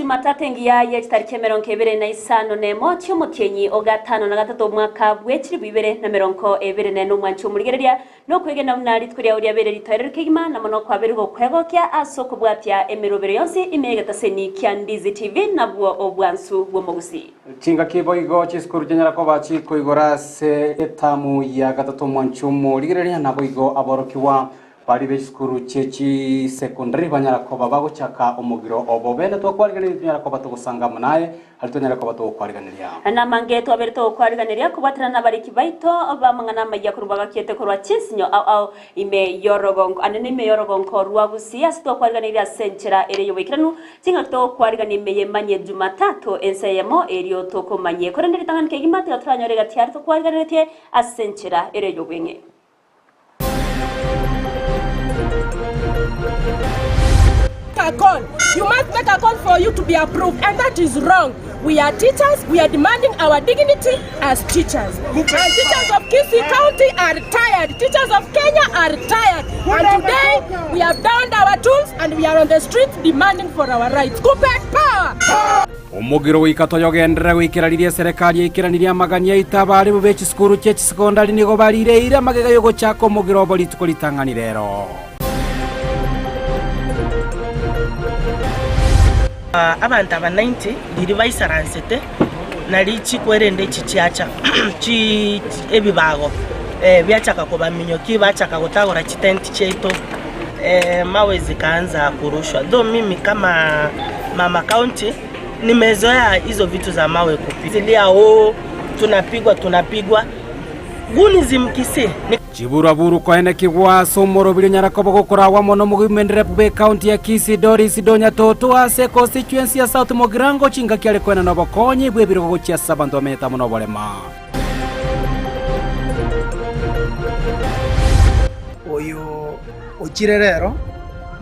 Jumatatu engiya ye chitariki 25 nemo chi'omotienyi o gatano na gatato omwaka bwe chilifu 2024 omwanchi omorigereria nokwegena buna rituko riao riabeire ritoereru kegima na mono kwabeirwe gokwegokia ase okobwatia emerobero yonsi ime y'egetaseni kia Ndizi TV nabwo obwansu bw'omogusii. Chingaki boigo chisukuru chinyara koba chikoigora ase etamu ya gatato omwanchi omorigereria naboigo aborokigwa Baria b'echisukuru chie chisekondari banyara koba bagochaka omogiro obo bene twakwariganirie tonyara koba togosanga amo naye, aria twanyare koba togokwariganeria. Namange twabere togokwariganeria kobwaterana nabariki baito b'amang'ana amayia korwa bagakiete korwa chinsinyo ao ao ime y'orogongo anene ime y'orogongo rwa Gusii ase twakwariganeirie ase enchera ere y'oboikeranu chingaki togokwarigania ime y'emanyie Jumatatu ensa eyemo erio tokomanyie korende ritang'ani kegima tiga toranyore egati aria tokwariganeretie ase enchera ere y'obweng'e. a call. You must make a call for you to be approved, and that is wrong. We are teachers, we are demanding our dignity as teachers. And teachers of Kisii County are tired. Teachers of Kenya are tired. And today we have downed our tools and we are on the streets demanding for our rights. Kuppet power! Omogiro goika toyogenderere goikera riria eserekari yaikeranirie amagani aito abarimu be chisukuru chie chisekondari nigo barireire amagega y'ogochaka omogiro obo rituko ritang'ani rero. Abanto aba 90 riria baisaransete nari chikwerende echi chiacha chi ebibago biachaka kobaminyokia bachaka gotagora chitenti chiaito mawe zikaanza kurushwa though mimi kama mama county nimezoea hizo vitu za mawe kupitia oo tunapigwa tunapigwa Gunism Kisii ni. Chiburaburu koenekigwa ase omorobiri onyara koba gokoragwa mono mogimenderep bw'ecounty ya Kisii Doris Donya Toto ase econstituency ya South Mugirango chingaki are koenana obokonyi bw'ebirogo gochia ase abanto bamenyete amo noborema. Oyo ochire rero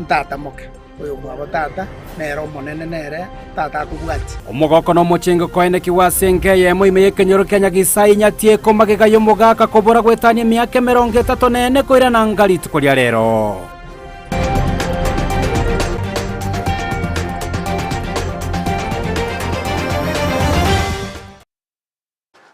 ntata moke, oyomwabo tata, nere omonene nere tata akobwatia. Omogoko na omochengo koenekigwa ase enka eyemo ime y'ekenyoro kia Nyagisai Nyatieko magega y'omogaka kobora goetania emiaka 34 koirana anga rituko ria rero.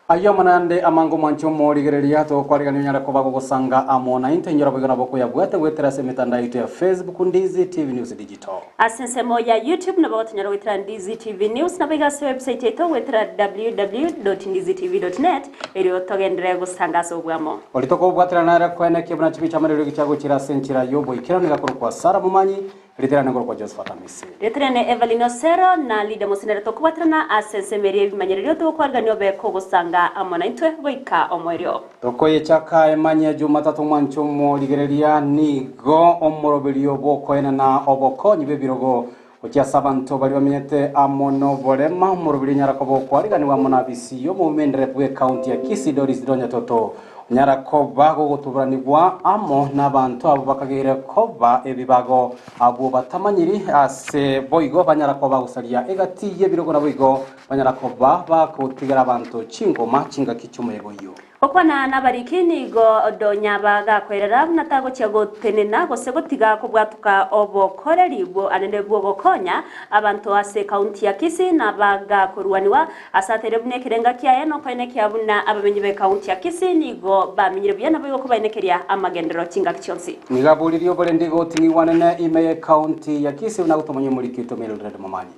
Ayio amo nande amange omwanche omorigereria, togokwarigania onyare koba gogosanga amo naintwe inyora boigo nabo okoyabwate goetera ase emetandao yaito ya Facebook, Ndizi TV News Digital. Ase ensemo ya YouTube nabo gotonyora goetera Ndizi TV News naboigo ase website yaito goetera www.ndizitv.net erio togenderere gosanga ase obwamo. Oria tokobwaterana nere koenekia buna chibicha amariorio gichiagochira ase enchera y'oboikeranu nigo akorokwa Sarah Momanyi, Ritere nigoro kwa Josephat Amisi. Ritere ne Evelyn Osero na Lydia Mosinere tokobwaterana ase ensemo eria y'ebimanyererio togokwarigania obe kogosanga amo naintwe goika omoerio. Tokoyechaka emanye Jumatatu omwancho omorigereria nigo omoroberio bw'okoenana obokonyi bw'ebirogo gochia ase abanto baria bamenyete amo noborema. Omoroberio onyara koba okwariganigwa amo na abisi y'omoumenderep bw'ecounty ya Kisii Doris Donya Toto Onyara koba gogotuburanigwa amo nabanto abwo bakageire koba ebibago, abwo batamanyiri ase boigo banyara koba bagosaria egati y'ebirogo naboigo banyara koba bagotigera abanto chingoma chingaki chi'omoyega oyio. Gokwana nabariki nigo Donya bagakoerera buna tagochia gotenena gose gotiga kobwatuka obokoreri bw'anene bw'ogokonya abanto ase ekaunti ya Kisii na bagakoruaniwa Ase ateire buna ekerenga kiaye nokoenekia buna abamenyi b'ekaunti ya Kisii nigo bamenyire buya naboigo kobaenekeria amagenderero chingaki chionsi. Nigo aboririe oborendi goting'igwa nene ime y'ekaunti ya Kisii buna gotomonya omoriki oito Mildred Momanyi.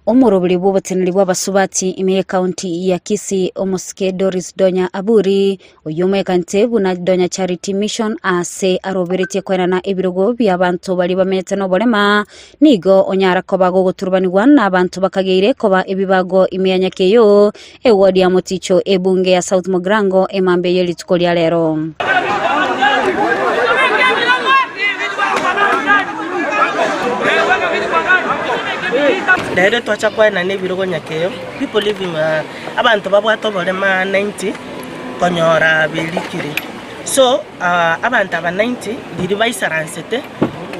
Omoroberi bw'oboteneneri bw'abasubati ime y'ekaunti ya Kisii omosike Doris Donya Aburi Oyio omoekante buna Donya Charity Mission aase aroberetie koenana ebirogo bi'abanto baria bamenyete noborema, nigo onyara koba gogoturubanigwa n'abanto bakageire koba ebibago ime ya Nyakeyo, eward ya Moticho, ebunge ya South Mugirango emambia ye rituko ria rero. Rero twacha koenana ebirogo Nyakeyo, people living abanto babwate oborema 90. konyora berikire. So abanto aba 90 riria baisaransete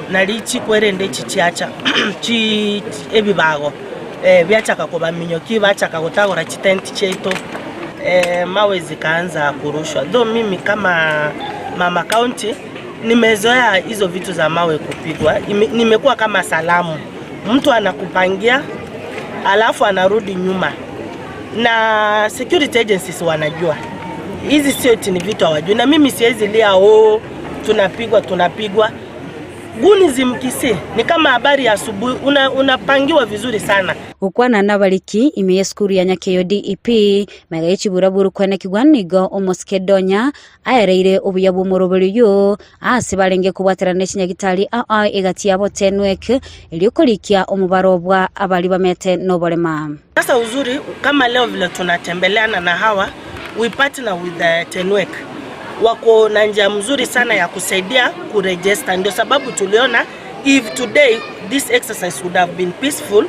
nari chikwerende echi chiacha chi ebibago biachaka kobaminyokia bachaka gotagora chitenti chiaito mawe zikaanza kurushwa though mimi kama mama county nimezoea hizo vitu za mawe kupigwa nimekuwa kama salamu. Mtu anakupangia alafu anarudi nyuma, na security agencies wanajua hizi sio eti ni vitu hawajui, na mimi siwezi lia oh, tunapigwa tunapigwa. Gunism Kisii ni kama habari ya asubuhi, unapangiwa vizuri sana. Gokwana nabariki ime y'esukuru ya Nyakeyo DEP, magega ye chiburaburu kwenekigwa nigo omosike Donya aereire obuya bw'omoroberi oyio aase barenge kobwaterana ne chinyagitari ao ao egati yabo Tenwek erio korikia omobaro bwa abaria bamete noborema. Sasa uzuri kama leo vile tunatembeleana na hawa we partner with the Tenwek wako na njia mzuri sana ya kusaidia kuregister. Ndio sababu tuliona if today this exercise would have been peaceful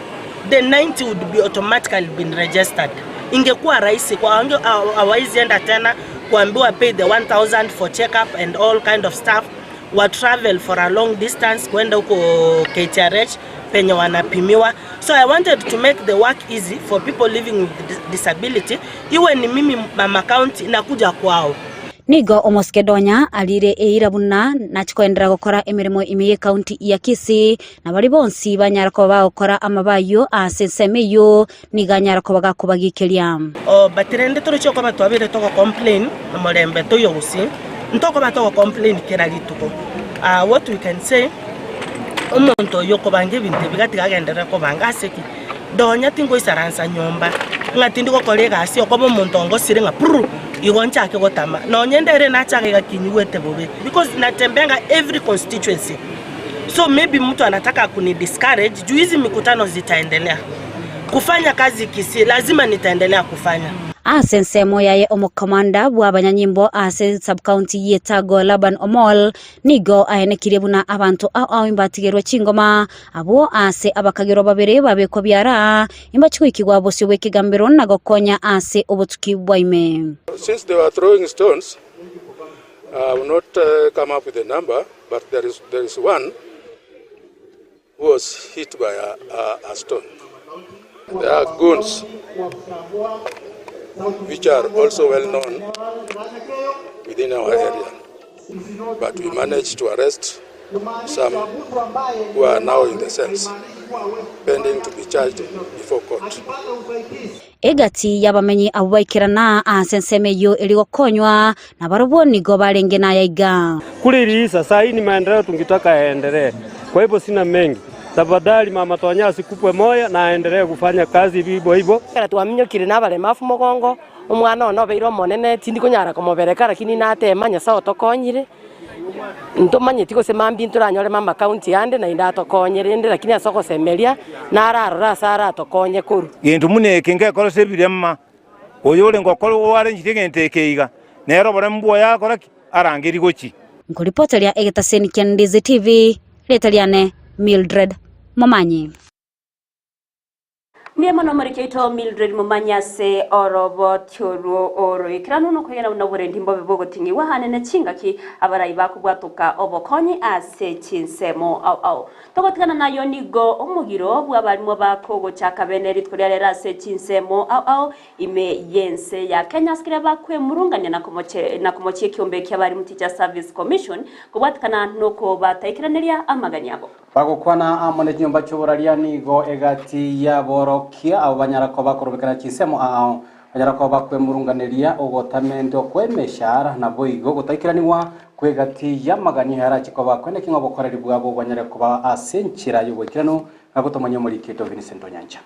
the 90 would be automatically been registered. Ingekuwa rahisi kwa hawawezi enda tena kuambiwa pay the 1000 for check up and all kind of stuff, wa travel for a long distance kwenda huko KTRH penye wanapimiwa. So I wanted to make the work easy for people living with disability. Iwe ni mimi mama county nakuja kwao. Nigo omosike Donya arire eira buna nachikoenderera gokora emeremo ime y'ecounty ya Kisii, na baria bonsi banyara koba bagokora amabe ayio ase ensemo eyio nigo anyara koba gakobagikeria. Oh, but rende toroche okoba twabeire togo complain omorembe toiyo gusii ntokoba togo complain kera rituko. Ah, what we can say omonto oyio okobanga ebinto ebi gatiga agenderere kobanga ase ki? Nonya tingoisaransa nyomba ng'a tindi gokora egasi okoba omonto ongosire ng'a purr igo nchake gotama. Nonya ndere nachake iga kinyigwete bobe because natembeanga every constituency so maybe mtu anataka kuni discourage juu hizi mikutano zitaendelea. Kufanya kazi Kisii lazima nitaendelea kufanya. Ase ensemo yaye omokamanda bw'abanyanyimbo ase subcounty y'Etago Laban Omol Nigo aenekirie buna abanto ao ao imbatigerwe chingoma, abwo aase abakagerwa babere babekwa biara, imbachie goikigwa bosio bw'ekegambero na gokonya ase obotuki bwa ime. Since they were throwing stones, I will not come up with a number, but there is, there is one who was hit by a, a, a stone. There are goons which are also well known within our area. But we managed to arrest some who are now in the cells, pending to be charged before court. Egati y'abamenyi abwo baikerana ase ensemo eyio eri gokonywa, na barobwo nigo barenge naya iga. Kule iliisha, saa hii ni maendeleo tungitaka yaendelee. Kwa hivyo sina mengi. Tafadhali mama Tonya asikupwe moyo na aendelee kufanya kazi vivyo hivyo. Ekero twaminyokire nabaremafu mogongo, omwana one obeire omonene, tindi konyara komobereka lakini natema Nyasae otokonyire, ntomanyeti gose mambia ntoranyore mama county ande naende atokonye rende lakini ase ogosemeria nararore ase aratokonye korwa. Gento buna eke ngekora ase ebirema, oyo orenge okora oarenchirie egento eke iga, nere oboremu bwoye akora ki? Arangerie gochia. Nkoripoteria egetaseni kia Ndizi TV, rieta riane Mildred Momanyi. Mbuya mono omoriki oito Mildred Momanyi ase oroboti orwo oroikeranu nokwegena buna oborendi mbobe bogoting'igwa aane ne chingaki abarai bakobwatoka obokonyi ase chinsemo ao ao. Togotigana nayo nigo omogiro bw'abarimwa bakogochaka bene rituko ria rero ase chinsemo ao ao ime y'ense ya Kenya ase keria bakwemurungania na komoche na komochia ekiombe ki'abarimu Teachers Service Commission kobwatikana nokobataikeraneria amagani abo. Bagokwana amo ne chinyomba chi'oboraria nigo egati y'aborokia abo banyara koba korobekana chinsemo ao, banyara koba bakwemurunganeria ogotamenta okw'emeshahara, naboigo gotaikeranigwa kw'egati y'amagani ayarache koba kwene king'a obokoreri bwabo bonyare koba ase enchera y'oboikeranu, ng'a gotomanya omoriki oito Vincent Onyancha.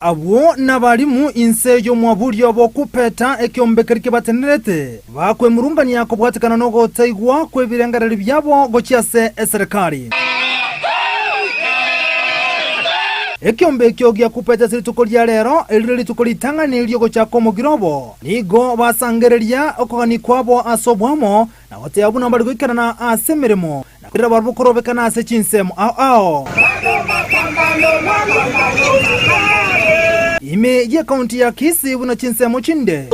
Abwo nabarimu inse y'omwaburi obo Kupeta ekeombe keria kebatenerete, bakwemurungania kobwatekana nogotaigwa kw'ebirengererio biabo gochia ase eserekari. Ekeombe ekio gia Kupeta ase rituko ria rero, erire rituko ritang'ani ri'ogochaka omogiro obo, nigo basangereria okogania kwabo ase oboamo, na goteba buna mbare goikerana ase emeremo, na koirera barabwo korobekana ase chinsemo ao ao. Ime y'ekaunti ya Kisii buna chinsemo chinde.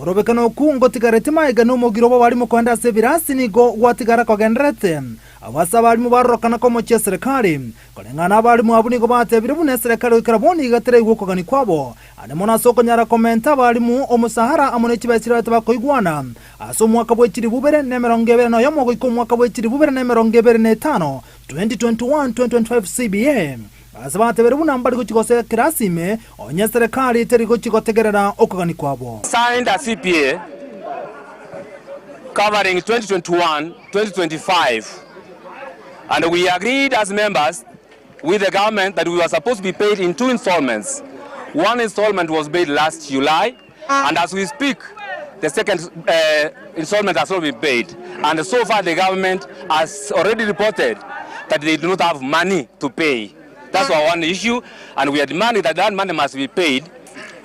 Okorobekana okwo ngotigareti magega nomogiro bw'abarimu koenda ase ebirasi nigo gwatigara kogendererete. Abwo ase abarimu barorokana komochia eserekari. Koreng'ana abarimu abwo nigo batebire buna eserekari goikera bono iga teraigwe okogania kwabo, ande mono ase okonyara komenta abarimu omosahara amo ne chibesa chiria bakoigwana ase omwaka bwe chilifu ibere na emerongo ebere na oyomo goika omwaka bwe chilifu ibere na emerongo ebere na etano, 2021-2025 CBA. Ase batebire buna mbari gochia gosoa ekirasi ime onye eserekari teri gochia gotegerera okogania kwabo. Signed a CBA covering 2021-2025 and we agreed as members with the government that we were supposed to be paid in two installments. One installment was paid last July and as we speak the second uh, installment has not been paid and so far the government has already reported that they do not have money to pay. That's our one issue and we are demanding that that money must be paid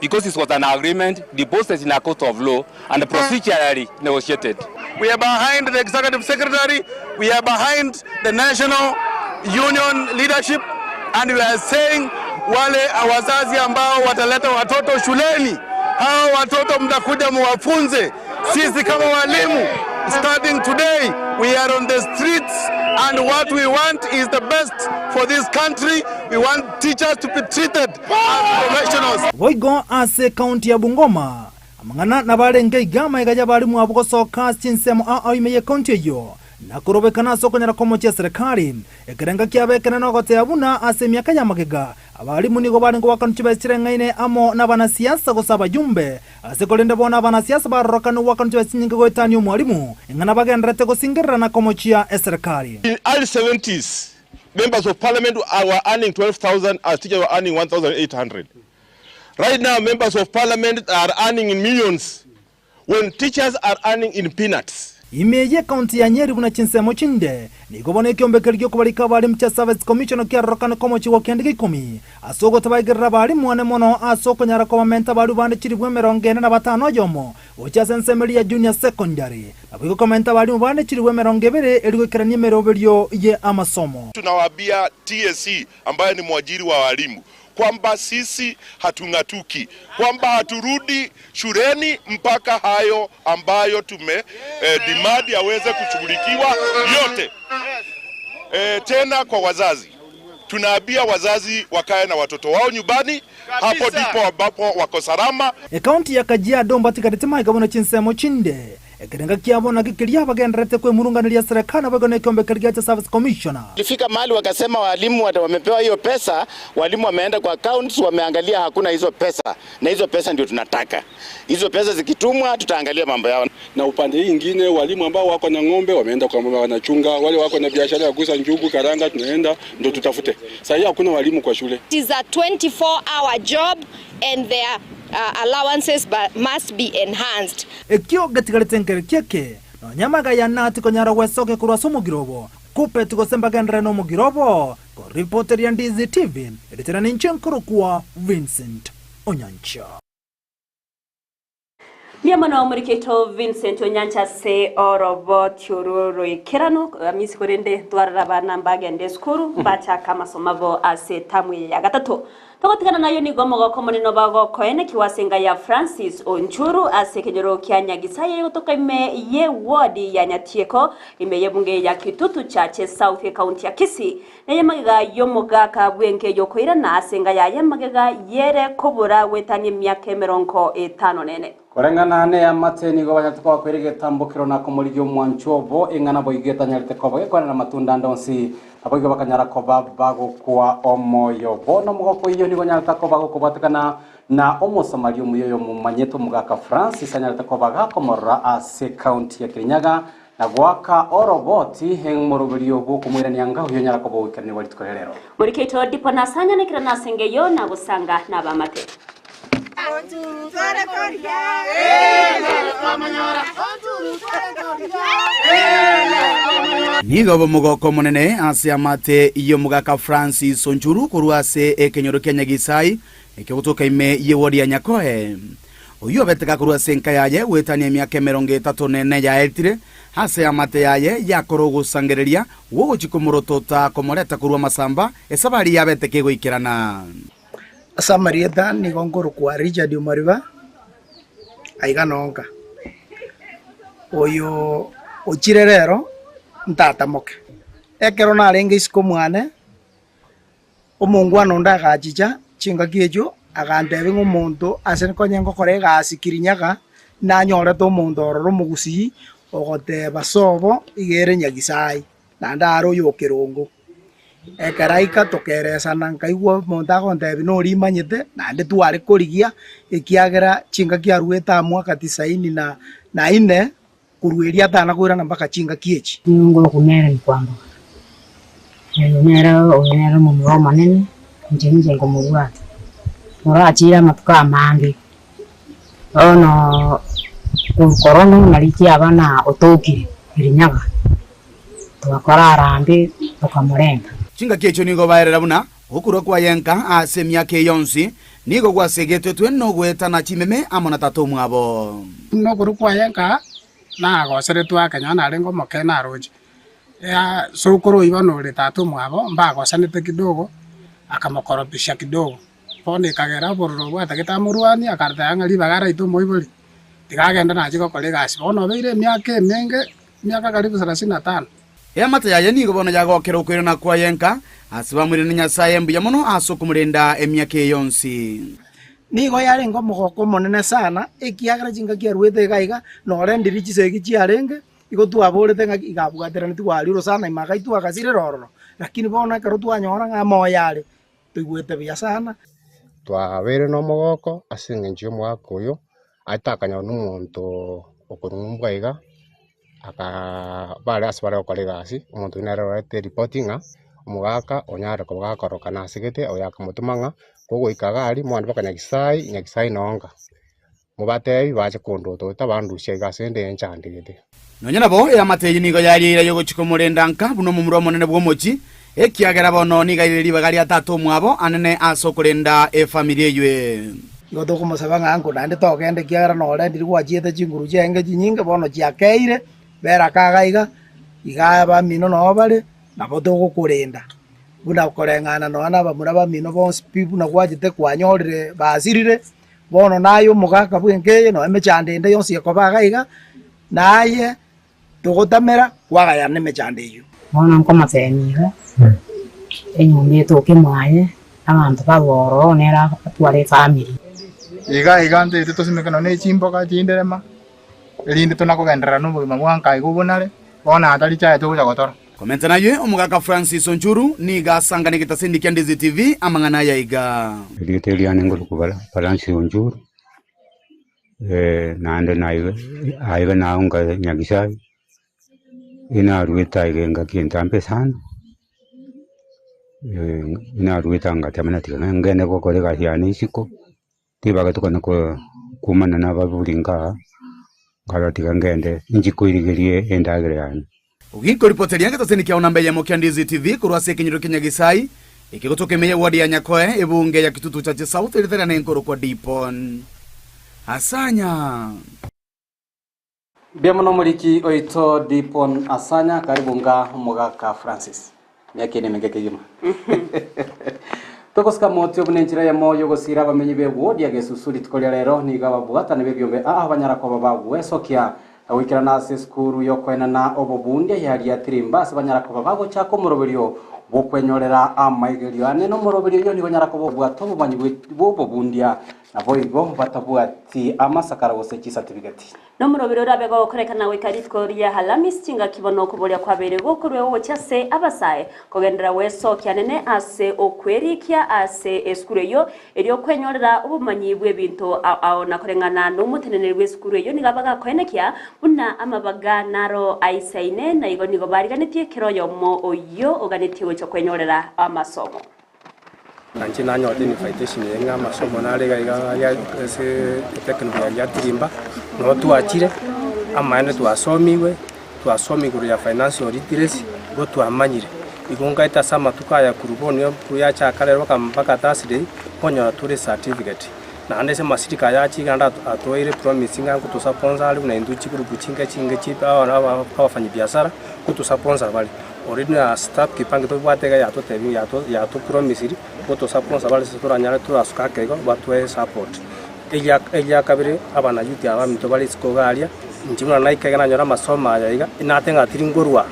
because it was an agreement deposited in a court of law and procedurally negotiated. We are behind the executive secretary, we are behind the national union leadership and we are saying wale wazazi ambao wataleta watoto shuleni, hao watoto mtakuja muwafunze. Sisi kama walimu, starting today we are on the streets and what we want is the best for this country. We want teachers to be treated as professionals. Boigo ase ekaunti ya Bungoma, amang'ana nabarenge iga amaiga y'abarimu abwo gosoka ase chinsemo ao ao ime y'ekaunti eyio, na korobekana ase okonyara komochia eserekari. Ekerenga kiabo ekenene nogoteba buna ase emiaka y'amagega, abarimu nigo barenge goakanwa chibesa chireng'aine amo nabanasiasa gose abayumbe. Ase korende bono abanasiasa barorokane goakanwa chibesa chinyinge goetania omwarimu, ing'ana bagendererete gosingerera na komochia eserekari. In early seventies members of parliament were earning 12,000 as teachers were earning 1,800. Right now members of parliament are earning in millions when teachers are earning in peanuts. Ime y'ekaunti ya Nyeri buna chinsemo chinde, nigo bono ekiombe keria gi'okobarika abarimu chia Service Commission kiarorokane komochigwa kende gia ikomi ase ogotabaigerera abarimu ane mono ase okonyara kobamenta abarimu bande chilifu emerongo ene na batano oyomo gochia ase ensemo eria ya Junior Secondary naboigo komenta abarimu bande chilifu emerongo ebere erio goikerania emeroberio ye amasomo. Tunawaambia TSC ambaye ni mwajiri wa walimu kwamba sisi hatung'atuki, kwamba haturudi shuleni mpaka hayo ambayo tume eh, demand yaweze kushughulikiwa yote. Eh, tena kwa wazazi tunaambia wazazi wakae na watoto wao nyumbani, hapo ndipo ambapo wako salama. Ekaunti ya Kajiado mbatigarete maiga buna chinsemo chinde Ekerenga kiabo nakio keria bagendererete kwemurunganeria serekari naboigo nekeombe keria giacha Service Commissioner. Ilifika mahali wakasema walimu wamepewa hiyo pesa, walimu wameenda kwa accounts wameangalia hakuna hizo pesa, na hizo pesa ndio tunataka. Hizo pesa zikitumwa tutaangalia mambo yao. Na upande hii ingine walimu ambao wako na ng'ombe wameenda kwa ng'ombe wanachunga, wale wako na biashara ya kuuza njugu, karanga, tunaenda ndio tutafute. Sasa hii hakuna walimu kwa shule. It is a 24 hour job and their uh, allowances must be enhanced. Ekio getigarete nkereki eke, nonya amagayana tikonyara gwesokia korwa ase omogiro obo, Kuppet gose mbagenderere nomogiro obo, Koripoteria Ndizi TV, eritera ninche nkorokwa Vincent Onyancha. Mbuya mono omoriki oito Vincent Onyancha ase oroboti oro roikeranu amisi korende twarora abana mbagende esukuru mbachake amasomo abo ase etamu eye ya gatato. Togotigana nayo nigo omogoko omonene obagokoenekigwa ase enga ya Francis Onchuru ase ekenyoro kia Nyagisaye gotoka ime ye ward ya Nyatieko ime y'ebunge ya Kitutu Chache South ekaunti ya Kisii. Neye magega y'omogaka bw'enka ey'okoirana ase enga yaye magega yere kobora goetania emiaka emerongo etano nene. Koreng'ana neamate nigo banyarete koba kwere egetambokero na komorigia omwancho obo, ing'ana boigo etanyarete koba gekwanera amatunda ande onsi, naboigo bakanyara koba bagokwa omoyo. Bono omogoko oyio nigo onyarete koba gokobwatekana na Omosamaria omuya oyomomanyete omogaka Francis anyarete koba gakomorora ase county ya Kirinyaga na goaka oroboti eng'moroberio bw'okomoirania anga oyio onyara koba ogoikeranigwa rituko ria rero. Morikeito dipo nasanyanekire nase engeyo na gosanga nabamate. Nigo omogoko omonene ase amate y'omogaka Francis Onchuru korwa ase ekenyoro kia Nyagisai ekio gotoka ime y'ewodi ya Nyakoe. Oyio obete gakorwa ase enka yaye goetania emiaka emerongo etato nene yaetire, ase amate yaye yakora ogosangereria gwogochia komorotota komoreta korwa amasamba, esabari yabete kegoikerana. Ase amarieta nigo nkorokwa Richard Omariba. Aiga nonka. Oyo ochire rero ntata moke. Ekero narenge isiko mwane, omongwana onde agachicha chingaki echio agantebia ng'a omonto ase nkonye ngokora egasi Kirinyaga, nanyorete omonto ororo omogusii ogoteba sobo iga ere Nyagisai, naende are oyo o Kerongo. Ekero aika tokeresana nkaigwa omonto agontebia noria imanyete naende tware korigia ekiagera chingaki aruete aa mwaka tisaini na na ine korwa erio atana koirana mpaka chingaki echi. Nigo ngokumera nikwamboka, oyo nere oyo nere omomura omonene, inche ninche nkomobwata. Orachire amatuko amange, bono korwa korona nari kiaba na otokire Kirinyaga. Togakora arambe, tokamorenta. Chingaki echio nigo baerera buna okorua kwaye nka ase emiaka eye yonsi nigo gwasegetwetwe nogoetana chimeme amo na tata omwabo. Buna okorua kwaye nka nagoseretwe ake nonya narenge omoke naroche, sokoro oyio bono ore tata omwabo mbagosanete kidogo, akamokoropisha kidogo. Bono ekagera obororo obwo atagete amorwanie, akaroteba ng'a ribaga araite omoibori, tiga agende nachie gokora egasi. Bono obeire emiaka emenge Emiaka karibu sarasini na tano. Eamate yaye nigo bono yagokera okoirana kwaye nka, ase bamoiranie Nyasae mbuya mono ase okomorenda emiaka eye yonsi. Nigo yarenge omogoko omonene sana, ekiagera chingaki aruete iga iga, nore ndiri chisegi chiarenge, igo twaborete ng'a iga abwateraneti gwaria orosana ime agaitwa agasirera ororo. Lakini bono ekero twanyora ng'a amoyo are, toigwete buya sana. Twabeire nomogoko ase eng'encho y'omogaka oyo, aye takanyora na omonto okorwa iga, akaa bare ase bare gokora egasi, omonto oyio nere orete eripoti ng'a omogaka onyare koba gakorokana asegete, oyo akamotoma ng'a kogoika iga aria mwande mpaka Nyagisai, Nyagisai nonka. Mobatebi bache kondotota bandusie aiga ase ende enchandegete. Nonya nabo, eamate eyio nigo yaria eira y'ogochia komorenda nka buna omomura omonene bw'omochie, ekiagera bono nigo airire ribaga ria tata omwabo anene ase okorenda efamiri eyio. Igo tokomosaba ng'a anko naende togende ekiagera nore ndiri gwachiete chinguru chiaenge chinyinge bono chiakeire, bera aka iga iga, iga abamino noo bare, nabo togokorenda. Buna koreng'ana nonya na abamura bamino bonsi pi buna gwachete kwanyorire basirire. Bono naye omogaka bw'enka eye, nonya emechando ende yonsi ekoba iga iga, naye togotamera kwagayana nemechando eyio. Bono nkomoteebia iga, enyomba etoke mwaye, abanto babe ororo, nere atware efamiri. Iga iga ntoete tosimeke nonya ne chimboga chinderema, erinde tonakogenderera nobogima bwa nka iga obonare, bono atari chaye togocha gotora. Komenta naywe, omogaka Francis Onchuru nigo asangane egetaseni kia Ndizi TV amang'ana aya iga. Erieta erio riane ngorokwa Francis Onchuru, naende naiga aiga naonga Nyagisai, inaruete aiga engaki entambe sana, inaruete ngateba natiga ngende gokora egasi yane isiko. Ribaga tokona koumana na ababuri nkaa, nkarora tiga ngende inche koirigeria endagera yane. Ogikoripoteria egetaseni kiao namba eyemo kia Ndizi TV korwa ase ekenyoro kia Nyagisai, ekegotoka ime ye ward ya Nyakoe, ebunge ya Kitutu Chache South eritera nenkorokwa Dipon Asanya. Mbuya mono omoriki oito Dipon Asanya, karibu nga omogaka Francis. Miaka ene emenge kegima. Togosika motwe buna enchera eyemo yogosiira abamenyi be ward ya Gesusu rituko ria rero nigo ababwatani b'ebiombe aa banyara koba bagwesokia na goikerana ase esukuru yokoenana obobundia ya Riatirimba ase banyara koba bagochaka omoroberio bw'okwenyorera amaigerio ane nomoroberio oyio nigo onyara koba obwate obomanyi bw'obobundia Naboigo batabwati amasakara gose chisatibigeti. Nomoroberi orabe gokorekana goika rituko ria Halamisi, chingaki bono okoboria kwabeire gokoruegwa gochia ase abasae, kogenderera gwesokia anene ase okwerikia ase esukuru eyio, erio kwenyorera obomanyi bw'ebinto ao ao na koreng'ana nomoteneneri bw'esukuru eyio nigo abagakoenekia buna amabaga naro aisaine, na igo nigo bariganetie kera oyomo oyio oganetie gochia kwenyorera amasomo. Inche nanyorete invitation eye ng'a amasomo nare iga iga aria ase etechnical ya Riatirimba, nabo twachire, amaene twasomigwe, twasoma igoro ya financial literacy, igo twamanyire. Igo nkaete ase amatuko aya korwa bono korwa yachaka rero mpaka mpaka Thursday, nkonyora tore certificate. Naende ase amasirika aya achire naende atoeire promise ng'a ngotosaponsa are buna intwe chigroup chinke chinke chi abafanyibiasara, ngotosaponsa bare. Already na staff kipange tobwate iga yatotebia yato yatopromisiri, ngotosaponsa bare ase toranyare torasuke ake igo batoe support. Egia egia kabere abana youth aba baminto bare isiko iga aria, inche buna naika iga nanyora amasomo aya iga, inate ng'a tiri nkorwa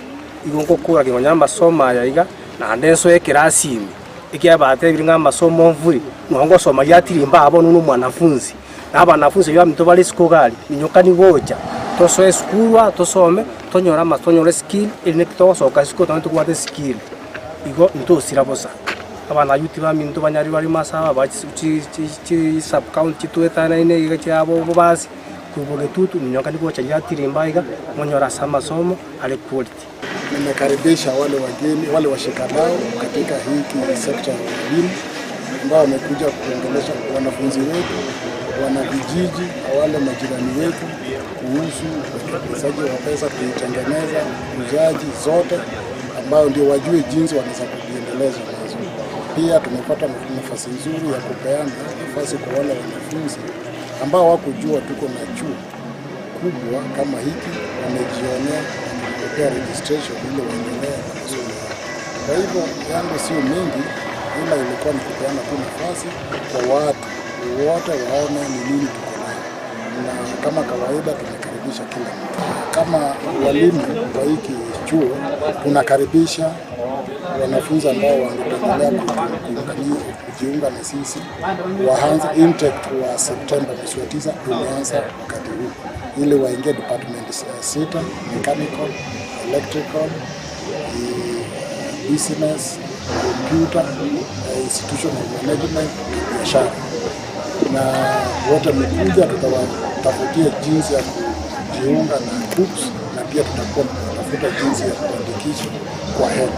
igo ngokora ki nkonyora amasomo aya iga, naende nsoe ekerasi ime, ekiagera batebire ng'a amasomo mfuri, nonye ngosoma giatirimba aa bono buna omwanafunzi, na abanafunzi baywo baminto bare isiko iga aria, minyokani gocha, tosoe esukuru aa tosome, tonyore ama tonyore eskill, erinde togosoka isiko nonye tobwate eskill, igo ntosira bosa. Abana youth baminto banyare bare ase aba ba chi chi chi sub county chitwetanaine iga chiabo bobasi, korwa bogetutu minyoka nigo gocha giatirimba iga, monyore ase amasomo are quality. Nimekaribisha wale wageni wale washikadau katika hiki sekta ya elimu ambao wamekuja kuongelesha wanafunzi wetu, wana vijiji na wale majirani wetu kuhusu uwekezaji wa pesa, kuitengeneza, uzaji zote, ambao ndio wajue jinsi wanaweza kujiendeleza nazo. Pia tumepata nafasi nzuri ya kupeana nafasi kwa wale wanafunzi ambao hawakujua tuko na chuo kubwa kama hiki, wamejionea na tumepea registration ili waendelee na masomo yao. Kwa hivyo yangu sio mingi, ila ilikuwa ni kupeana tu nafasi kwa watu wote waone ni nini tuko nayo, na kama kawaida tumekaribisha kila mtu. Kama walimu wa hiki chuo tunakaribisha wanafunzi ambao wangependelea kujiunga na sisi waanze intake wa Septemba mwezi wa 9 tumeanza wakati huu, ili waingie department sita: mechanical, electrical, business, computer, institutional management na biashara. Na wote mkuja, tutawatafutia jinsi ya kujiunga na KUCCPS na pia tutakuwa tunatafuta jinsi ya kuandikisha kwa HELB.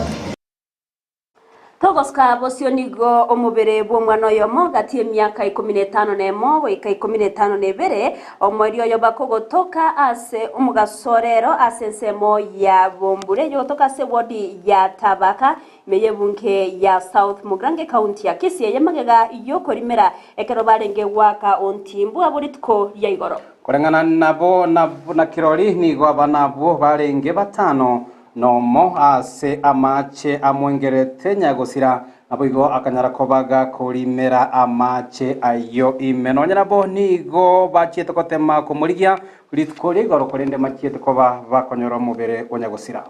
Togoska bosio nigo omobere bwa omwana oyomo gati emiaka 15 goika 52 omweri oyo bakogotoka ase omogasorero ase ensemo ya Bombure yogotoka ase wodi ya Tabaka meye bunge ya South Mugirango county ya Kisii eyemagega yokorimera ekero barenge gwaka ontimbu abo rituko ria igoro. Koreng'ana nabo na, na kirori nigo abana abwo barenge batano nomo ase amache amwengerete nyagosira nabo igo akanyara kobaga korimera amache ayo ime nonya nabo nigo bachiete gotema komorigia rituko ria igoro korende machiete koba bakonyora omobere o nyagosira.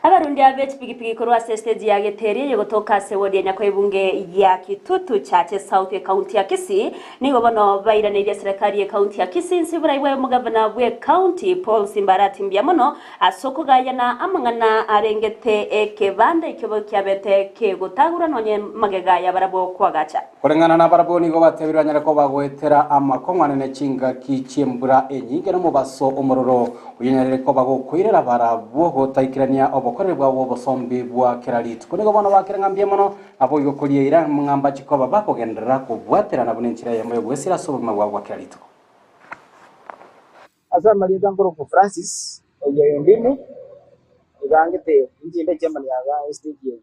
Abarundi abe chipigipigi korwa ase stage ya Geteria yogotoka ase wodi ya Nyakoebunge ya Kitutu Chache South county ya Kisii nigo bono bairaneirie serikali ya county ya Kisii nsibura ibwe omogavana bwe county Paul Simbarati mbuya mono ase okogayana amang'ana arengete ekebanda ekio kiabete kegotagura nonye magega ya barabwo kwagacha. Koreng'ana na barabwo nigo batebire banyare koba goetera amakong'wane chingaki chiembura enyinge n'omobaso omororo oyonyarire koba gokoirera barabwo gotaikirania obokoreri bwabo obosombi bwa kera rituko nigo bono bakire ng'ambia mono abo igo korieira ng'amba chikoba bakogenderera kobwaterana buna enchera eyemo yogwesira ase obogima bwabo bwa kera rituko. Ase amarieta nkorokwa Francis oyo Ondimu ibangete inchinde chairman yaga stage eye.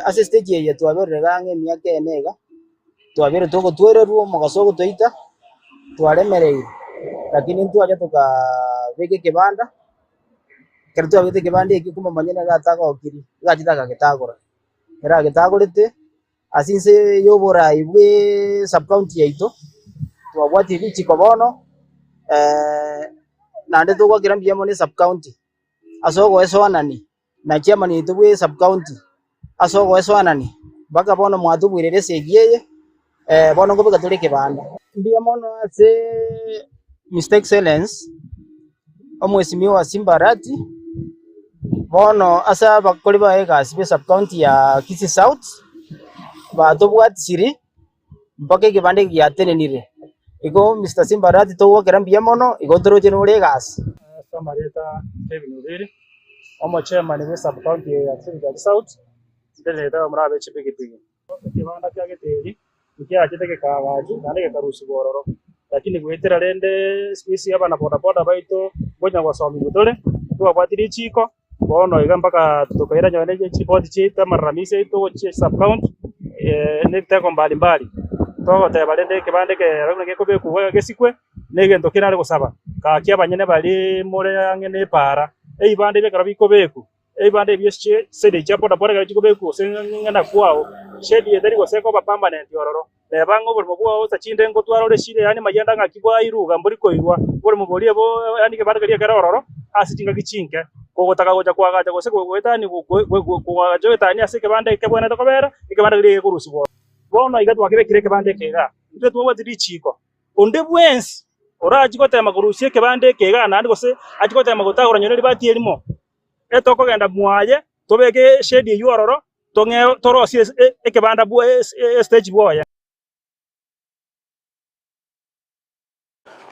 Ase stage eye twaberire ang'e emiaka ene iga, twabere togotwererwa omogaso ogotoita, twaremereire, lakini ntwacha tokabeka ekebanda, ekero twabegete ekebanda ekio kumbe omonyene iga atagokiri, iga achete akagetagora. Ekero agetagorete, ase inse ya oborai bwa sub county yaito, twabwatire richiko bono, naende togwakera mbuya mono esub county, ase ogoesoanani na chairman oito bwa esub county, ase ogoesoanani, mpaka bono mwatobwerere esegi eye, bono nkobeka tore ekebanda. Mbuya mono ase Mr Excellence, omwesimwa Simba Arati, bono ase abakori baye egasi ba esub county ya Kisii South, batobwatisiri mpaka ekebanda eke giatenenire. Igo Mr Simba Arati togwakera mbuya mono, igo toroche nore egasi. Ase amarieta Kevin Obiri, omochairman bwe sub county ya Kisii South, ntererete abamura abe chipigipigi. Ekebanda kia Geteri nkiachete gekaagachwa naende gekarusigwa ororo, lakini goetera rende siku hizi abana bodaboda baito ngonya gosomigwa tore, ntwabwati richiko, bono iga mpaka tokaira nonye ne chiripoti chiaito amalalamishi aito gochia sub county na ebitego mbalimbali, togoteba rende ekebanda eke buna gekobekwa iga gesikwe, na egento kerare gosaba, gaki abanyene baria more ang'e na epaara, ebibanda ebi ekero bikobekwa. Ebibanda ebio chisedi chia bodaboda ekero chikobekwa gose ng'ina kwao, shedi etari gose ekoba permanent ororo. Neba ng'a oboremo bwao gose chinde ngotwara ore shida yaani mayanda ng'aki bwairwa mbori koirwa, oboremo boria bo yaani ekebanda keria ekere ororo ase chingaki chinke. Kogotaka gocha koagacha gose goetania koagacha oetanie ase ekebanda eke kebwenerete kobera, ekebanda keria gekorusigwa ororo. Bono iga twakebekire ekebanda eke igaa, intwe twabwati richiiko, onde bwensi orachie gotema korusia ekebanda eke igaa naende gose achie gotema gotagora nyore ribati erimo, Etokogenda mwaye, tobeke eshedi eyio ororo, tong'e torosie ekebanda bwo estage bwoye.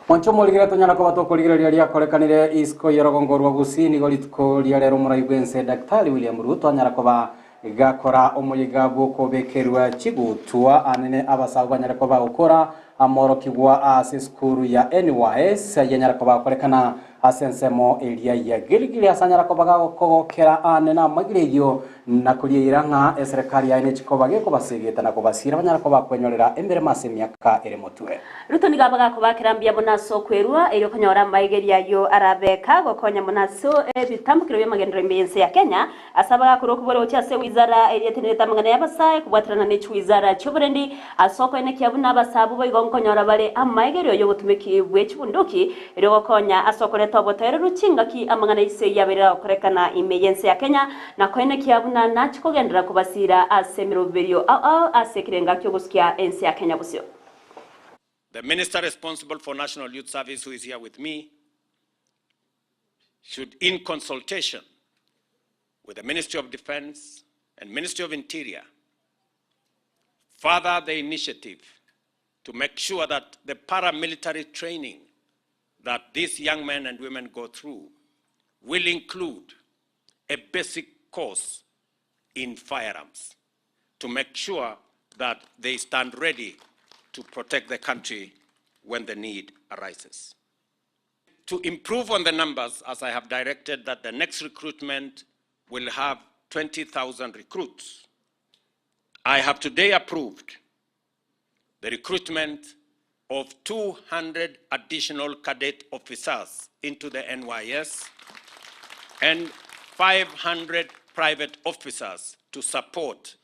Mwanche omorigere tonyara koba tokorigereria riakorekanire isiko y'orogongo rwa Gusii nigo rituko ria rero omorai bw'ense Daktari William Ruto anyara koba gakora omoyega bw'okobekerwa chigutwa anene abasabu banyare koba gokora Amorokigwa ase esukuru ya NYS ayanyara koba akorekana ase ensemo eria ya Gilgili ase anyara koba gakogokera aane namagire eyio na korieira ng'a eserekari yaye nechikoba gekobasegeta na kobasiira banyara koba kwenyorera emeremo ase emiaka ere motwe. Ruto nigo abe gakobakera mbuya mono ase okwerua erio konyora amaigerio ayio arabeka gokonya mono ase ebitambokero bi'amagenderero ime y'ense ya Kenya Ase abagakorwa okobora gochia ase ewizara eria etenerete amang'ana y'abasae kobwaterana ne chiwizara chi'oborendi ase okoenekia buna abasae abwo boigo nkonyora bare amaegerio y'obotumeki bwe chibunduki erio gokonya ase okoreta obotoereru chingaki amang'ana y'chisegi abeire agokorekana ime y'ense ya Kenya na koenekia buna nachi kogenderera kobasiira ase emeroberio ao ao ase ekerenga ki'ogosukia ense ya Kenya bosio. The minister responsible for National Youth Service who is here with me should, in consultation with the Ministry of Defense and Ministry of Interior, further the initiative to make sure that the paramilitary training that these young men and women go through will include a basic course in firearms to make sure that they stand ready to protect the country when the need arises. To improve on the numbers, as I have directed that the next recruitment will have 20,000 recruits, I have today approved the recruitment of 200 additional cadet officers into the NYS and 500 private officers to support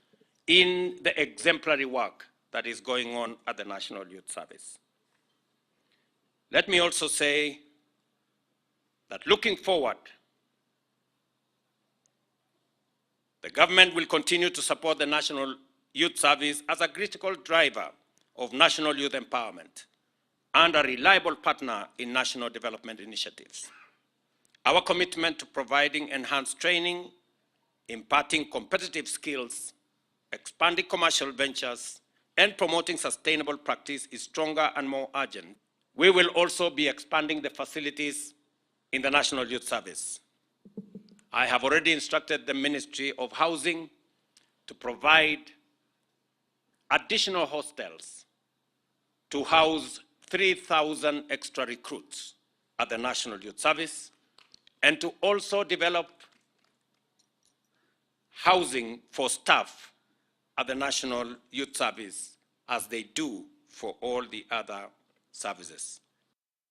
in the exemplary work that is going on at the National Youth Service. Let me also say that looking forward, the government will continue to support the National Youth Service as a critical driver of national youth empowerment and a reliable partner in national development initiatives. Our commitment to providing enhanced training, imparting competitive skills, expanding commercial ventures, and promoting sustainable practice is stronger and more urgent. We will also be expanding the facilities in the National Youth Service. I have already instructed the Ministry of Housing to provide additional hostels to house 3,000 extra recruits at the National Youth Service and to also develop housing for staff at the National Youth Service as they do for all the other services.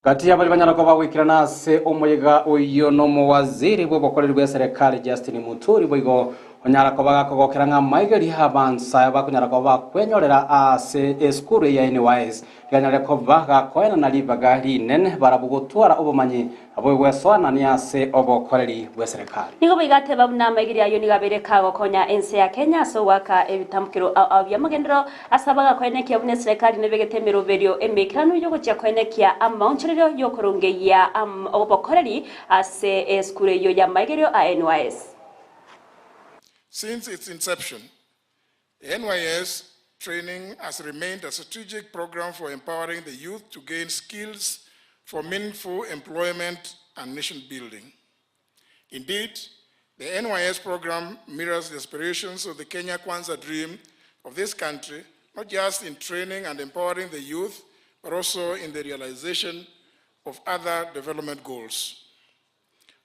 Gati y'abaria banyara koba goikerana ase omoyega oyio nomowaziri bw'obokoreri bw'eserekari Justin Muturi boigo onyara koba gakogokera ng'a amaigerio abansae bakonyara koba bakwenyorera ase esukuru eye ya NYS Ganyare koba gakoenana ribaga rinene barabwo gotwara obomanyi bw'egwesoanania ase obokoreri bw'eserekari. Nigo boigateba buna amaigerio ayio nigo abeire kagokonya ense ya Kenya ase ogoaka ebitambukero ao ao bi'amagenderero ase abagakoenekia buna eserekari nebegete emeroberio emeikeranu y'ogochia koenekia amaonchorerio y'okorongeyia obokoreri ase esukuru eyio y'amaigerio a NYS. Since its inception, the NYS training has remained a strategic program for empowering the youth to gain skills for meaningful employment and nation building. Indeed, the NYS program mirrors the aspirations of the Kenya Kwanza dream of this country, not just in training and empowering the youth, but also in the realization of other development goals.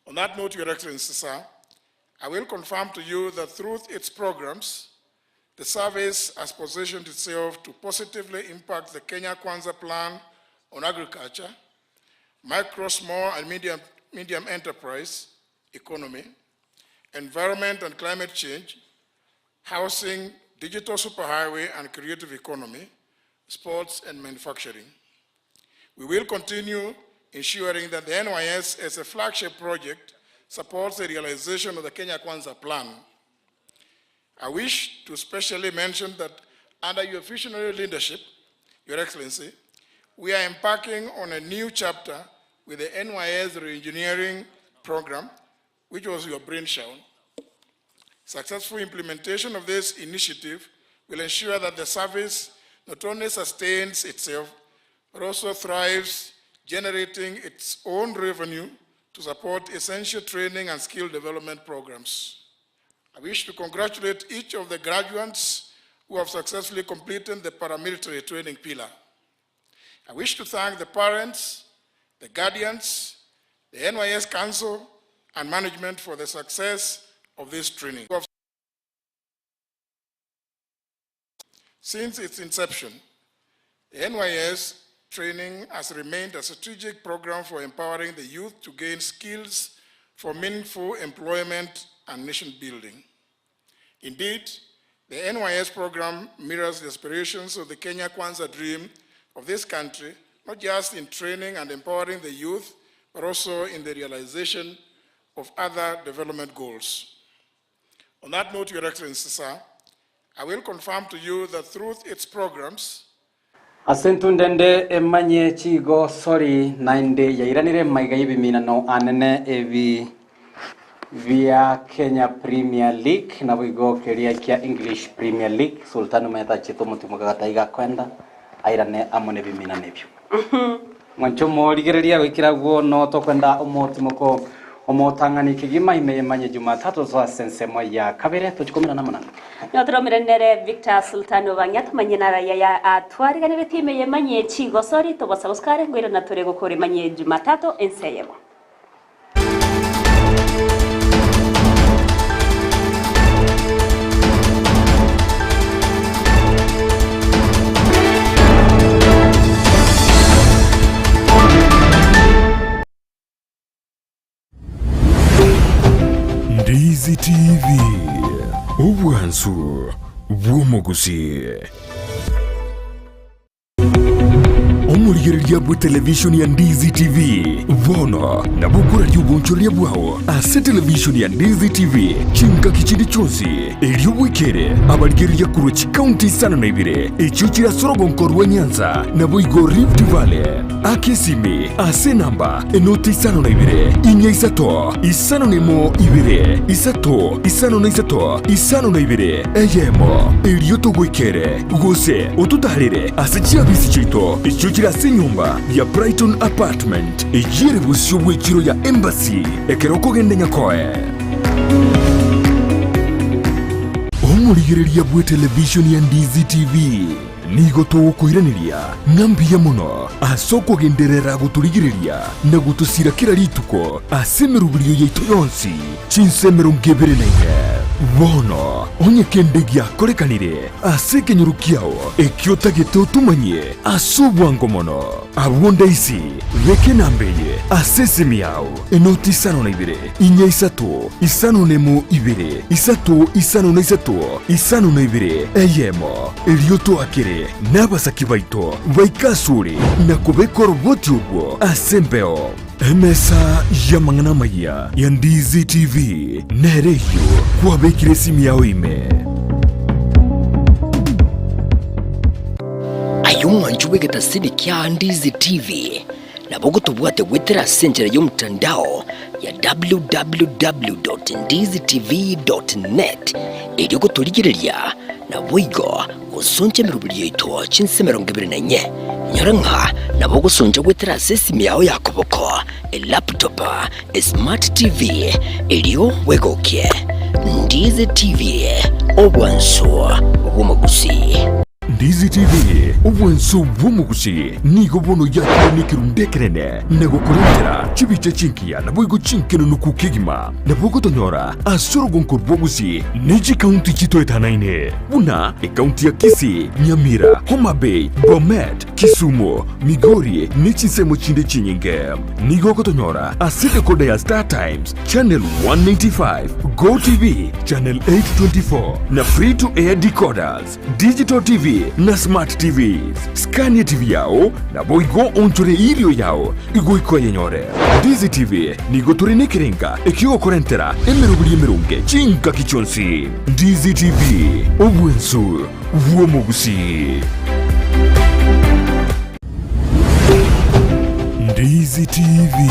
On that note, Your Excellency, sir, I will confirm to you that through its programs, the service has positioned itself to positively impact the Kenya Kwanza Plan on agriculture, micro, small, and medium, medium enterprise economy, environment and climate change, housing, digital superhighway and creative economy, sports and manufacturing. We will continue ensuring that the NYS as a flagship project supports the realization of the Kenya Kwanza plan. I wish to specially mention that under your visionary leadership, Your Excellency, we are embarking on a new chapter with the NYS reengineering program, which was your brainchild. Successful implementation of this initiative will ensure that the service not only sustains itself, but also thrives, generating its own revenue to support essential training and skill development programs. I wish to congratulate each of the graduates who have successfully completed the paramilitary training pillar. I wish to thank the parents, the guardians, the NYS Council, and management for the success of this training. Since its inception, the NYS training has remained a strategic program for empowering the youth to gain skills for meaningful employment and nation building. Indeed, the NYS program mirrors the aspirations of the Kenya Kwanza dream of this country, not just in training and empowering the youth, but also in the realization of other development goals. On that note, Your Excellency, sir, I will confirm to you that through its programs, Ase entundende emanye chigosori naende yairanire maiga y'ebiminano anene ebi bia Kenya Premier League naboigo keria kia English Premier League Sultan omanyete achete omotimo gagata iga akoenda airane amo nebiminano ebio. Mwanche omorigereria goikera agwo no tokwenda omotimoko omotang'ani kegima ime yemanye Jumatatu tosoe ase ensemo ya kabere tochie komerana amo naende. Nigo toromire nere Victor Sultan Obang'ia tomanye nara yaya atwariganeretie ime yemanye chigosori tobosabosukare ngoirana tore gokora emanye Jumatatu ense eyemo. Ndizi TV, obwansu bw'omogusii. Omorigereria bwe televishoni ya Ndizi TV bono nabo okoraria obonchoreria bwao ase televishoni ya Ndizi TV chingaki chinde chionsi erio bwekere abarigereria korwa chikaunti isano na ibere echio chire ase orogonko rwa Nyanza naboigo Rift Valley. Aka esimi ase enamba enoti isano na ibere inya isato isano na emo ibere isato isano na isato isano na ibere eyemo erio togoikere gose ototarere ase chiabisi chiaito echio chire ase enyomba ya Brighton Apartment eyio ere bosio bw'echiro ya Embassy ekero okogenda Nyakoe. Omorigereria bw'etelevishoni ya Ndizi TV. Nigo togokoiraneria ng'a mbuya mono ase okogenderera gotorigereria na gotosira kera rituko ase emeroberio yaito yonsi, chinsa 24. Bono, onye kende giakorekanire ase ekenyoro kiao ekio otagete otomanyie ase obwango mono, abwo ndaisi beka enamba eye ase esimi yao, enoti isano na ibere, inya isato, isano nemo ibere, isato isano na isato, isano na ibere, eyemo. Erio toakere nabasaki baito baike asore na kobeka oroboti orwo ase embeo. Emesa y'amang'ana amayia ya Ndizi TV nere eyio kwabekire esimi yao ime. Aye omwanchi bw'egetasini kia Ndizi TV, nabo ogotobwate goetera ase enchera y'omotandao ya www.ndizitv.net erio gotorigereria naboigo gosoncha emeroberi yaito chinse 24. Inyora ng'a nabo ogosoncha goetera ase esimi yao ya koboko, elaptop, esmart TV, erio bwegokie. Ndizi TV, obwansu bw'omogusii. Ndizi TV, obwansu bw'omogusii, nigo bono yakire nekerundu ekenene na gokorentera chibicha chingiya naboigo chinkenenuku kegima. Nabo ogotonyora ase orogonko rw'Ogusii ne chikaunti chitoetanaine buna ekaunti ya Kisii, Nyamira, Homa Bay, Bomet, Kisumu, Migori ne chinsemo chinde chinyinge. Nigo ogotonyora ase decoder ya Star Times, Channel 195, Go TV, Channel 824 na Free to Air decoders, Digital TV na Smart TVs. Skania TV yao naboigo onchore irio yao igoika oyenyore. Ndizi TV nigo tore nekerenga ekiogokorentera emeroberi emeronge chingaki chionsi. Ndizi TV, obwensu bw'omogusii. Ndizi TV,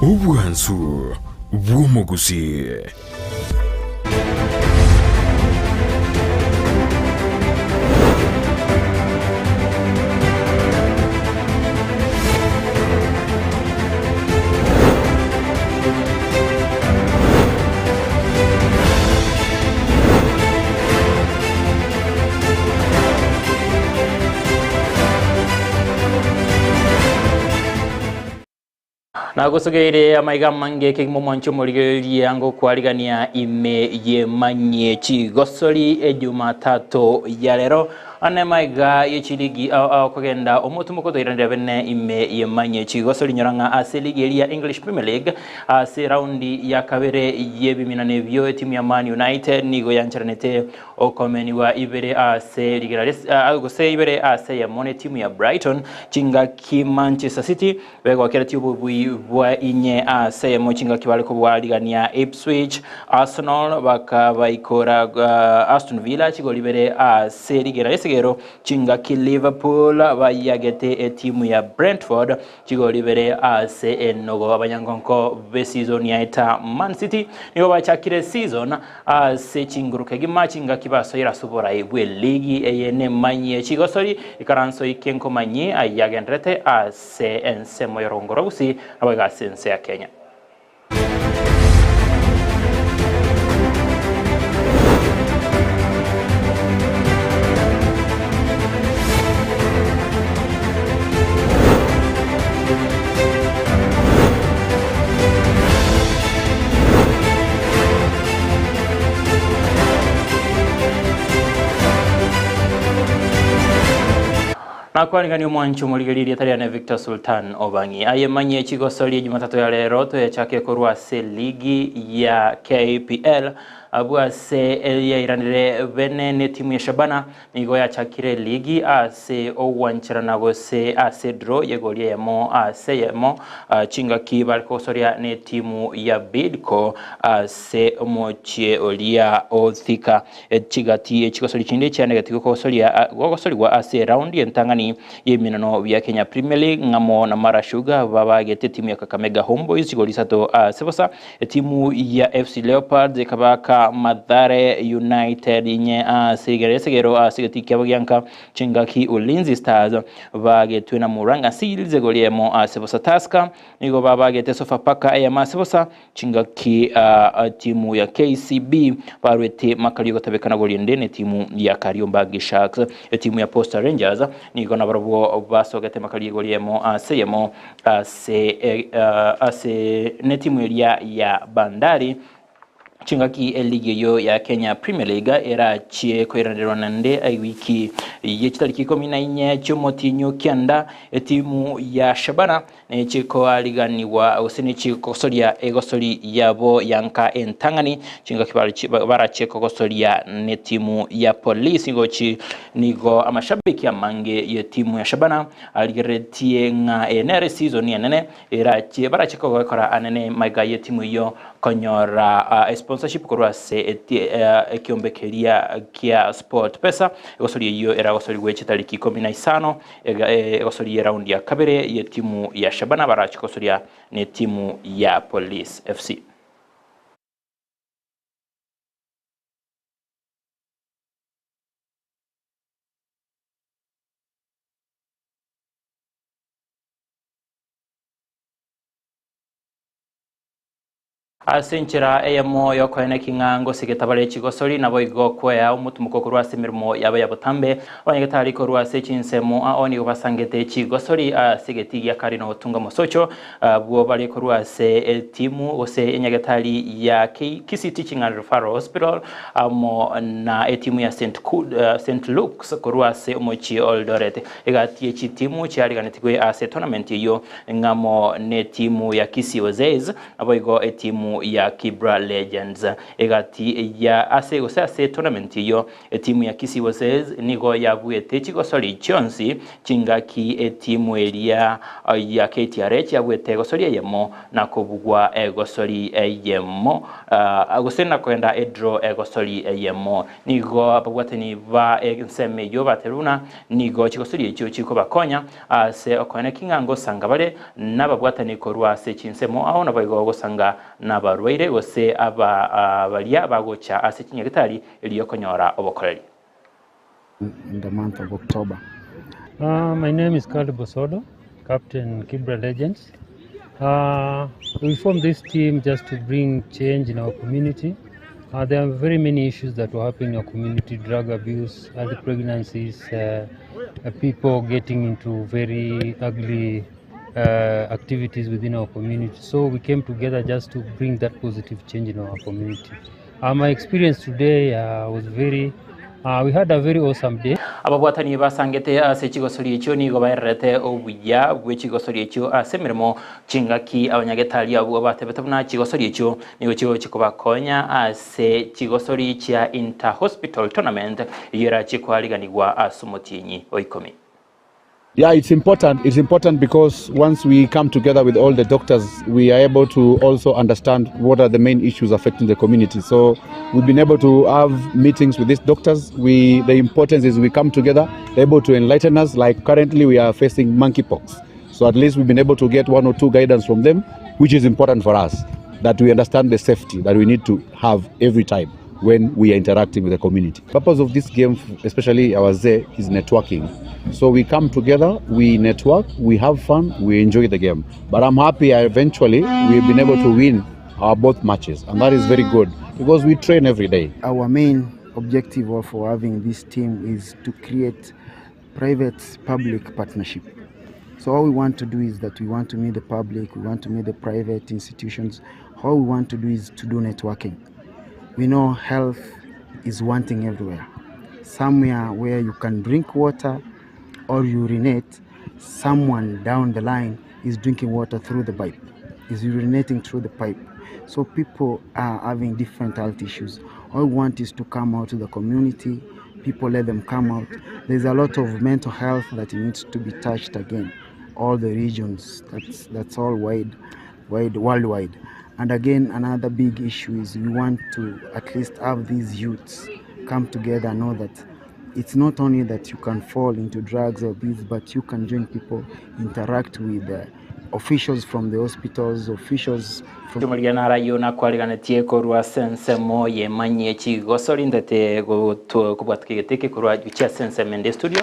obwansu bw'omogusii. Nagosogeire amaiga amange kegima omwancho omorigereria ngokwarigania ime yemanyie chigosori ejumatatu ya rero ane maiga yechiligi ao ao kogenda omotumo kotoiranera bene ime yemanyie chigosori nyorang'a ase ligi eria English Premier League ase raundi ya kabere yebiminano ebio etimu ya Man United nigo yancheranete Okomeniwa ibere ase rigera gose ibere ase eyemo netimu ya Brighton, chingaki Manchester City begokeretie obobui bwa inye ase eyemo chingaki bare kobwarigania Ipswich, Arsenal bakabaikora Aston Villa chigori ibere ase rigera ri'esigero, chingaki Liverpool bayagete etimu ya Brentford Chigori ibere ase enogo. Abanyangonko b'eseason yaeta Man City nigo bachakire season ase chinguru kegima chingaki basoire ase oborai bw'eligi eye nemanyie chigosori ikaranso ike nkomanyi ayagenderete ase ensemo y'orogongo rwa Gusii naboigo ase ense ya Kenya. Nakwarigania omwancho omorigereria erieta riane Victor Sultan Obang'i. Aye manye chigosoria Jumatatu ya rero toyachake korwa ase ligi ya KPL abwo ase eyairanire bene netimu ya Shabana nigo yachakire ligi ase ogwancherana gose ase draw yegori eyemo ase eyemo chingaki bare kogosoria netimu ya Bidco ase omochie oria o Thika. Chigati echigosori chinde chianegeti gogosoria gogosorigwa ase eraundi entang'ani y'eminano bia Kenya Premier League ng'amo na Mara Sugar babagete etimu ya Kakamega Homeboyz chigori isato ase bosa. Etimu ya FC Leopards ekabaka Mathare United inye ase rigera ri'esegero ase egetii kiabo gianka chingaki Ulinzi Stars bagetwe na Murang'a Seals egori eyemo ase bosa. Tusker nigo babagete Sofapaka eyemo ase bosa Chingaki timu ya KCB barwete makario gotabekana gorende ne timu ya Kariobangi Sharks. Etimu ya Posta Rangers nigo nabarobwo basogete makario igoro eyemo ase eyemo ase ase netimu eria ya Bandari. Chingaki eligi eyio ya Kenya Premier League erachie koiranerwa naende ewiki ye chitariki ikomi na inye chiomotienyi o kianda etimu ya Shabana Nechikoariganigwa gose nechikogosoria egosori yabo yanka entang'ani, chingaki barachie kogosoria netimu ya Police gochi nigo amashabiki amange yetimu ya Shabana arigereretie ng'a eye nere season enene erachie barachie kogekora anene magega yetimu eyio konyora esponsorship korwa ase ekiombe keria kia SportPesa egosori eyio eragosorigwe chitariki ikomi na isano Egosoria eraundi ya kabere y'etimu ya Shabana barache gosoria netimu ya Police FC. Ase enchera eyemo y'okoena eking'ango ase egetabare chigosori, naboigo kwea omotumoko korwa ase emeremo yabo ya botambe. Abanyagetari korwa ase chinsemo ao nigo basangete chigosori ase egetii gia Karino gotunga mosocho, abwo bare korwa ase etimu gose enyagetari ya Kisii Teaching and Referral Hospital amo na etimu ya St Luke's korwa ase omochie o Eldoret. Egati ye chitimu chiariganetigwe ase etournament eyio ng'amo netimu ya Kisii Wazees Naboigo etimu ya Kibra Legends egati ya ase gose ase tournament eyio etimu ya Kisii Wazez nigo yabuete chigosori chionsi chingaki etimu eria ya KTRH yabuete egosori eyemo na kobugwa egosori eyemo gose na kogenda edraw egosori eyemo. Nigo ababwatani ba ensemo eyio baterwe buna nigo chigosori echio chikobakonya Ase okoene ki ng'a ngosanga bare nababwatani korwa ase chinsemo ao, naboigo gosanga nabarwaire, gose aba baria bagocha ase chinyagitari erio konyora obokoreri. In the month of October. My name is Caleb Osodo, captain Kibra Legends. We formed this team just to bring change in our community. There are very many issues that were happening in our community, drug abuse, early pregnancies, people getting into very ugly activities within our community. So we came together just to bring that positive change in our community. My experience today was very, we had a very awesome day. Ababwatani basangete ase chigosori echio nigo baererete obuya bwe chigosori echio ase emeremo chingaki abanyagetari abwo batebete buna chigosori echio nigo chigochia kobakonya ase chigosori chia Inter Hospital Tournament eyio erachie koariganigwa ase omotienyi o ikomi. Yeah, it's important. It's important because once we come together with all the doctors, we are able to also understand what are the main issues affecting the community. So we've been able to have meetings with these doctors. We the importance is we come together, they're able to enlighten us. Like currently, we are facing monkeypox. So at least we've been able to get one or two guidance from them, which is important for us that we understand the safety that we need to have every time when we are interacting with the community. Purpose of this game, especially our Z, is networking. So we come together, we network, we have fun, we enjoy the game. But I'm happy eventually we've been able to win our both matches, and that is very good because we train every day. Our main objective for having this team is to create private-public partnership. So all we want to do is that we want to meet the public, we want to meet the private institutions. All we want to do is to do networking. We know health is wanting everywhere. Somewhere where you can drink water or urinate, someone down the line is drinking water through the pipe, is urinating through the pipe. So people are having different health issues. All we want is to come out to the community, people let them come out. There's a lot of mental health that needs to be touched again. All the regions, that's, that's all wide, wide, worldwide. And again, another big issue is we want to at least have these youths come together and know that it's not only that you can fall into drugs or this, but you can join people, interact with officials from the hospitals, officials from Chimorigia narayio nakwariganetie korwa ase ensemo y'emanyie chigosori ndete kobwatuka egete eke korwa gochia ase ensemo ende estudio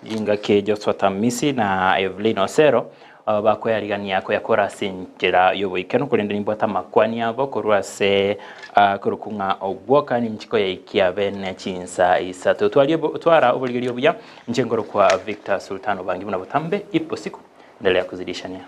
chingaki Joshua Tamisi na Evelyn Osero bakoyarigania koyakora ase enchera y'oboikeranu korende nimbwate amakwani abo korwa ase korokwa ng'a ogwoka ninchi koyaikia bene chinsa isato. Twaria twara oborigereria obuya inche nkorokwa Victor Sultan Obangi buna botambe ipo siku endelea kuzidishania.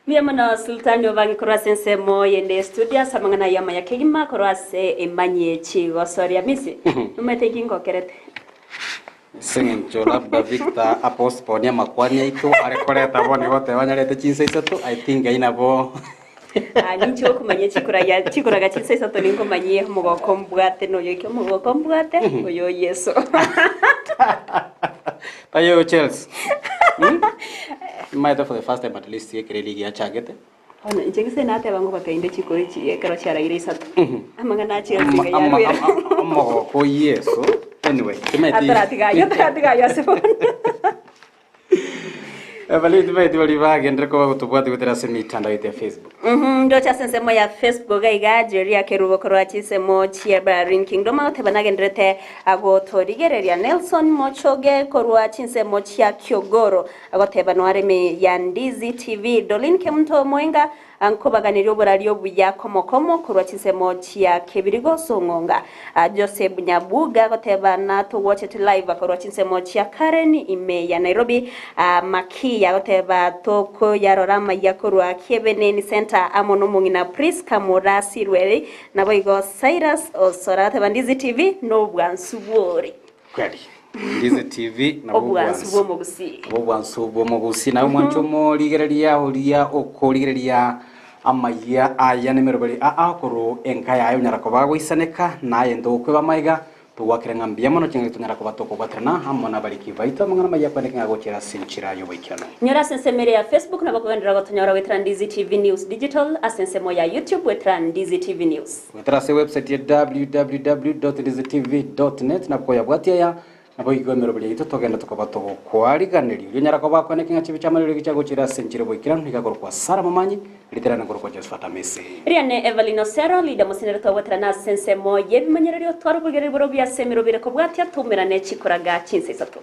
Mbuya mono Sultani obange korwa ase ensemo yende studio ase amang'ana ayio amaya kegima korwa ase emanyie chigosoria Misi nomanyete inki ngokerete Ase eng'encho labda Victor apostpone amakwani aito are koreta bono igo goteba anyarete chinsa isato, I think ayio nabo Ah, ninche okomanyia chikuragia chikuraga chinsa isato ninkomanyie omogoko mbwate noyo eke omogoko mbwate oyo Yeso. Tayo Chelsea. Maete for the first time at least ekere ligi yachagete. Bono inche gese nateba ngobateinde chikori chi ekero chiaraire isato. Amang'ana achia Ama- ase iga ama- yarwera. ama- Omogoko Yeso. Anyway, timaeti. Ataratiga ayio, ataratiga ayio ase bono. Bari timaeti bari bagendere koba gotobwati gotera ase emitandao yaito ya Facebook. Ndoche ase ensemo ya Facebook iga iga Jeria Kerubo korwa chinsemo chia Barin Kingdom agoteba nagenderete agotorigereria Nelson Mochoge korwa chinsemo chia Kiogoro agoteba noare ime ya Ndizi TV Dolin Kemunto Omoenga Nkobaganeria oboraria obuya komo-komo korwa chinsemo chia kebirigo Song'onga. Joseph Nyabuga agoteba natogwochete live korwa chinsemo chia Karen ime ya Nairobi. Makiya agoteba tokoyarora amaiya korwa Kiebeneni Centre amo nomong'ina Prisca Murasirweri. Naboigo Cyrus Osoro agoteba Ndizi TV nobwansu bwore. Kweli. Ndizi TV nabwo Obwansu obwansu. bw'omogusii. Nabwo obwansu bw'omogusii. Naye omwancho omorigereria oria okorigereria amayia aya nemeroberi aa korwa enka yaye onyara koba agoisaneka naye ntogokweba amaiga togwakera ng'a mbuya mono chingaki tonyara koba tokobwaterana amo nabariki baito amang'ana amaya akwaneke ng'a gochera ase enchera y'oboikeranu. Nyora ase ensemo ere ya Facebook nabo kogenderera gotonyora goetera Ndizi TV News Digital, ase ensemo ya YouTube goetera Ndizi TV News. Goetera ase website ya www.ndizitv.net na koyabwatia aya, naboigo emeroberi yaito togende tokoba togokwariganeria. Oria onyara koba akwane king'a chibe chiamarero egichia gochira ase enchera oboikeranu nigo akorokwa Sarah Momanyi, riterane nkorokwa Josephat Amisi. Riane Evelyn Osero, leader mosenere twagweterana ase ensemo y'ebimanyererio, twara oboigereri borobio ase emeroberi kobwatia toumerane chikoraga chinsa isato.